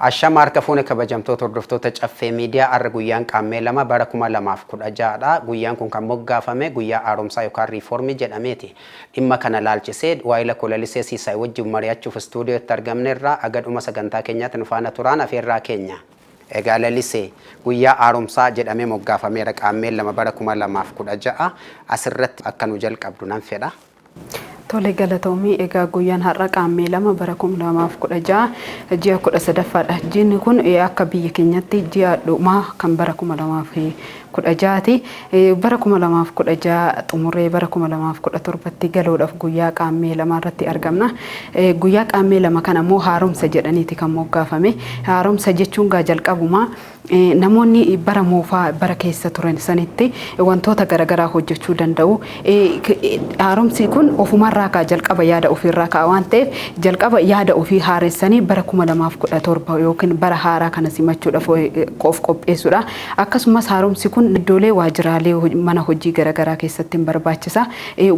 Ashama harka fuune, kabajamtoota hordoftoota Caffee Miidiyaa. Har'a guyyaan Qaammee 2 bara 2016dha. Guyyaan kun kan moggaafame guyyaa haaromsaa yookaan riifoormii jedhameeti. Dhimma kana laalchisee waayila koo Lalisee Siisaay wajjin mari'achuuf istuudiyootti argamneerra. Aga dhuma sagantaa keenyaatti nu faana turaan afeerraa keenya. Egaa Lalisee, guyyaa haaromsaa jedhamee moggaafameera Qaammeen 2 bara 2016. Asirratti akka nu jalqabdu nan fedha. Tole, galatoomii. Egaa guyyaan har'a Qaammee 2 bara 2016, ji'a 13ffaadha. Ji'ni kun akka biyya keenyatti ji'a dhumaa kan bara 2016ti. Bara 2016 xumurree bara 2017tti galuudhaaf guyyaa Qaammee 2 irratti argamna. Guyyaa Qaammee 2 kana immoo haaromsa jedhaniiti kan moggaafame. Haaromsa jechuun gaa jalqabumaa namoonni bara moofaa bara keessa turan sanitti wantoota garaagaraa hojjechuu danda'u. Haaromsi kun ofumarraa ka'a, jalqaba yaada ofiirraa ka'a waan ta'eef, jalqaba yaada ofii haaressanii bara 2017 yookiin bara haaraa kana simachuudhaaf of qopheessuudha. Akkasumas haaromsi kun iddoolee waajjiraalee, mana hojii garaagaraa keessatti hin barbaachisa.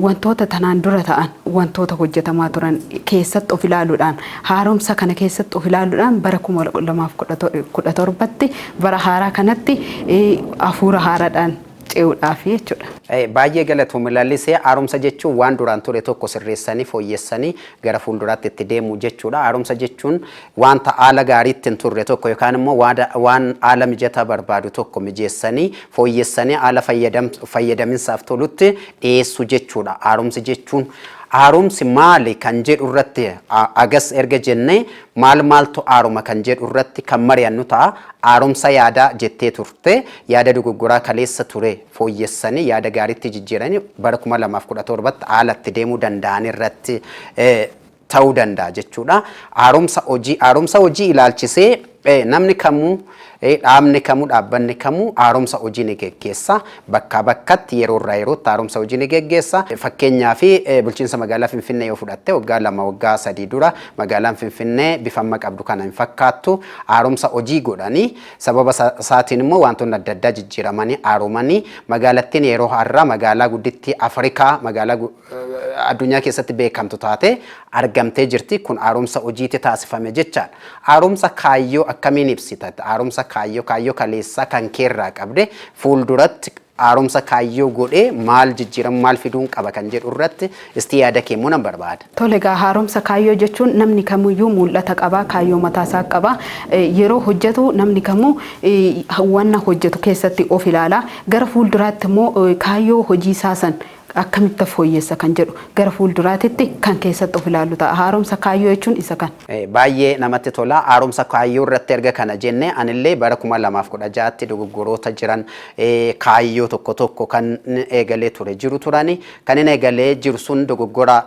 Wantoota tanaan dura ta'an, wantoota hojjetamaa turan keessatti of ilaaluudhaan, haaromsa kana keessatti of ilaaluudhaan, bara 2017tti, bara haaraa kanatti hafuura haaraadhaan ce'uudhaaf jechuudha. Baay'ee galatoomi, Lalisee. Haaromsa jechuun waan duraan ture tokko sirreessanii fooyyessanii gara fuulduraatti itti deemu jechuudha. Haaromsa jechuun wanta haala gaariitti hin turre tokko yookaan immoo waan haala mijataa barbaadu tokko mijeessanii fooyyessanii haala fayyadaminsaaf tolutti dhiyeessuu jechuudha. Haaromsi jechuun, haaromsi maali kan jedhu irratti agas erga jennee, maal maaltu haaroma kan jedhu irratti kan mari'annu ta'a. Haaromsa yaadaa jettee turte, yaada dogoggoraa kaleessa ture fooyyessanii yaada gaariitti jijjiiranii bara 2017tti haala itti deemuu danda'an irratti ta'uu danda'a jechuudha. Haaromsa hojii, haaromsa hojii ilaalchisee namni kamuu, dhaabni kamuu, dhaabbanni kamuu haaromsa hojii ni geggeessa. Bakkaa bakkatti, yeroo irraa yerootti haaromsa hojii ni geggeessa. Fakkeenyaaf, bulchiinsa magaalaa Finfinnee yoo fudhatte, waggaa 2, waggaa 3 dura magaalaan Finfinnee bifa amma qabdu kana hin fakkaattu. Haaromsa hojii godhanii sababa isaatiin immoo wantoonni adda addaa jijjiiramanii haaromanii magaalattiin yeroo har'aa magaalaa guddittii Afrikaa, magaalaa addunyaa keessatti beekamtu taate argamtee jirti. Kun haaromsa hojiitti taasifame jechaadha. Haaromsa kaayyoo akkamiin ibsita? Haaromsa kaayyoo, kaayyoo kaleessaa kan keerraa qabde fuulduratti haaromsa kaayyoo godhee maal jijjiiramu, maal fiduun qaba kan jedhu irratti isti yaada kee immoo nan barbaada. Tole, egaa haaromsa kaayyoo jechuun namni kamiyyuu mul'ata qaba, kaayyoo mataasaa qaba. Yeroo hojjetu namni kamuu wanna hojjetu keessatti of ilaala. Gara fuulduraatti immoo kaayyoo hojii isaa san akkamitti fooyyessa kan jedhu gara fuulduraatitti kan keessatti of ilaalu ta'a. Haaromsa kaayyoo jechuun isa kan. Baay'ee namatti tola. Haaromsa kaayyoo irratti erga kana jenne, anillee bara 2016tti dogoggoroota jiran, kaayyoo tokko tokko kan eegalee ture jiru turani. Kan inni eegalee jiru sun dogoggora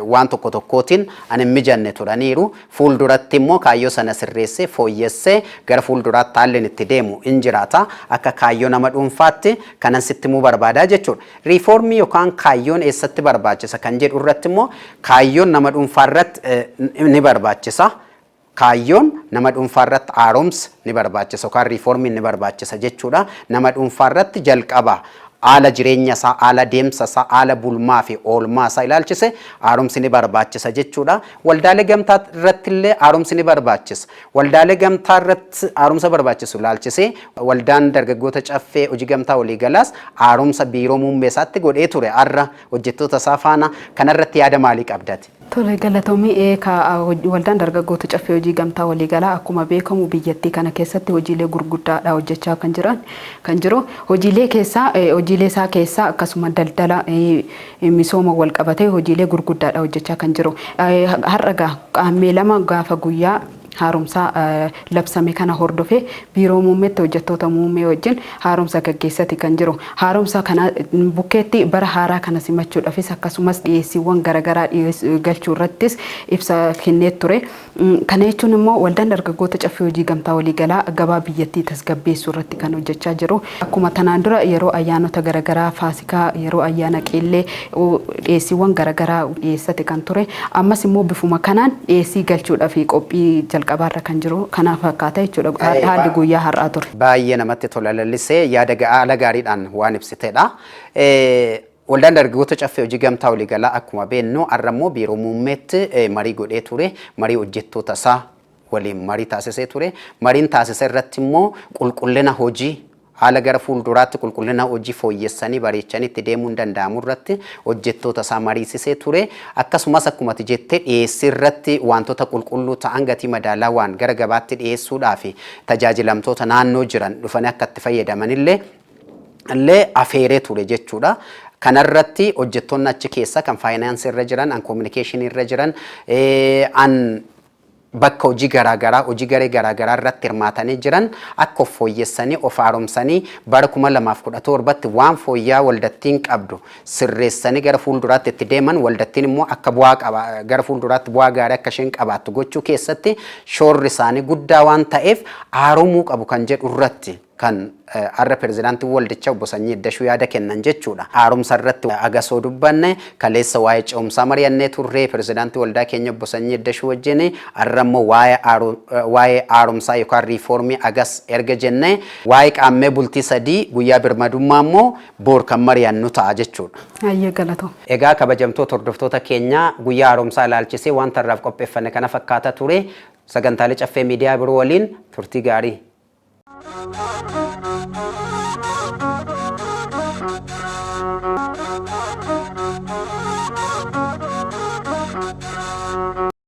waan tokko tokkootiin ani hin mijanne turaniiru. Fuulduratti immoo kaayyoo sana sirreessee fooyyessee gara fuulduraatti haalli itti deemu hin jiraata. Akka kaayyoo nama dhuunfaatti kanan sitti himuu barbaadaa jechuudha. Riifoormii yookaan kaayyoon eessatti barbaachisa kan jedhu irratti immoo, kaayyoon nama dhuunfaa irratti ni barbaachisa. Kaayyoon nama dhuunfaa irratti haaromsa ni barbaachisa yookaan riifoormiin ni barbaachisa jechuudha. Nama dhuunfaa irratti jalqaba haala jireenya isaa, haala deemsa isaa, haala bulmaa fi oolmaa isaa ilaalchise haaromsi ni barbaachisa jechuudha. Waldaalee gamtaa irratti illee haaromsi ni barbaachisa. Waldaalee gamtaa irratti haaromsa barbaachisu ilaalchisee waldaan dargaggoota Caffee Hojii Gamtaa Waliigalaas haaromsa biiroo muummee isaatti godhee ture har'a hojjettoota isaa faana. Kanarratti yaada maalii qabdati? Tole, galatoomii. Waldaan dargaggoota Caffee Hojii Gamtaa Waliigalaa akkuma beekamu biyyattii kana keessatti hojiilee gurguddaadha hojjechaa kan jiran kan jiru. Hojiilee keessaa, hojiilee isaa keessaa akkasuma daldala, misooma wal qabatee hojiilee gurguddaadha hojjechaa kan jiru. Har'a gaa Qaammee 2 gaafa guyyaa haaromsaa labsame kana hordofee biiroo muummeetti hojjettoota muummee wajjin haaromsa gaggeessati kan jiru. Haaromsa kana bukkeetti bara haaraa kana simachuudhaafis akkasumas dhiyeessiiwwan garaagaraa galchuu irrattis ibsa kennee ture. Kana jechuun immoo waldaan dargaggoota Caffee Hojii Gamtaa Waliigalaa gabaa biyyattii tasgabbeessuu irratti kan hojjechaa jiru. Akkuma tanaan dura yeroo ayyaanota garaagaraa, Faasikaa, yeroo ayyaana Qeellee dhiyeessiiwwan garaagaraa dhiyeessate kan ture. Ammas immoo bifuma kanaan dhiyeessii galchuudhaaf qophii jalqaba. jalqabaarra kan jiru kanaaf fakkaata jechuudha haalli guyyaa har'aa ture. Baay'ee namatti tola Lallisee, yaada haala gaariidhaan waan ibsitedha. Waldaan Dargaggoota Caffee Hojii Gamtaa Waliigalaa akkuma beeknu har'a immoo biiroo muummeetti marii godhee ture. Marii hojjettoota isaa waliin marii taasisee ture. Mariin taasise irratti immoo qulqullina hojii, haala gara fuulduraatti qulqullina hojii fooyyessanii bareechanii itti deemuun danda'amu irratti hojjettoota isaa mariisisee ture. Akkasumas akkuma ati jettee dhiyeessii irratti wantoota qulqulluu ta'an gatii madaalawaan gara gabaatti dhiyeessuudhaa fi tajaajilamtoota naannoo jiran dhufanii akka itti fayyadamanillee illee afeeree ture jechuudha. Kanarratti hojjettoonni achi keessa kan faayinaansii irra jiran, an communicationii irra jiran, an bakka hojii garaagaraa, hojii garee garaagaraa irratti hirmaatanii jiran akka of fooyyessanii, of haaromsanii bara 2017tti waan fooyya'aa waldattiin qabdu sirreessanii gara fuulduraatti itti deeman, waldattiin immoo akka bu'aa qaba gara fuulduraatti bu'aa gaarii akka isheen qabaattu gochuu keessatti shoorri isaanii guddaa waan ta'eef haaromuu qabu kan jedhu irratti kan har'a pirezidaantiin waldichaa obbo Sanyii Iddashuu yaada kennan jechuudha. Haaromsa irratti agasoo dubbanne, kaleessa waa'ee ce'umsaa mari'annee turre pirezidaantii waldaa keenya obbo Sanyii Iddashuu wajjin. Har'a immoo waa'ee haaromsaa yookaan riifoormii agas erga jenne, waa'ee Qaammee bultii 3 guyyaa birmadummaa immoo boor kan mari'annu ta'a jechuudha. Hayyee, galatoo. Egaa kabajamtoota hordoftoota keenya, guyyaa haaromsaa ilaalchisee wanta irraaf qopheeffanne kana fakkaata ture. Sagantaalee Caffee Miidiyaa biroo waliin turtii gaarii.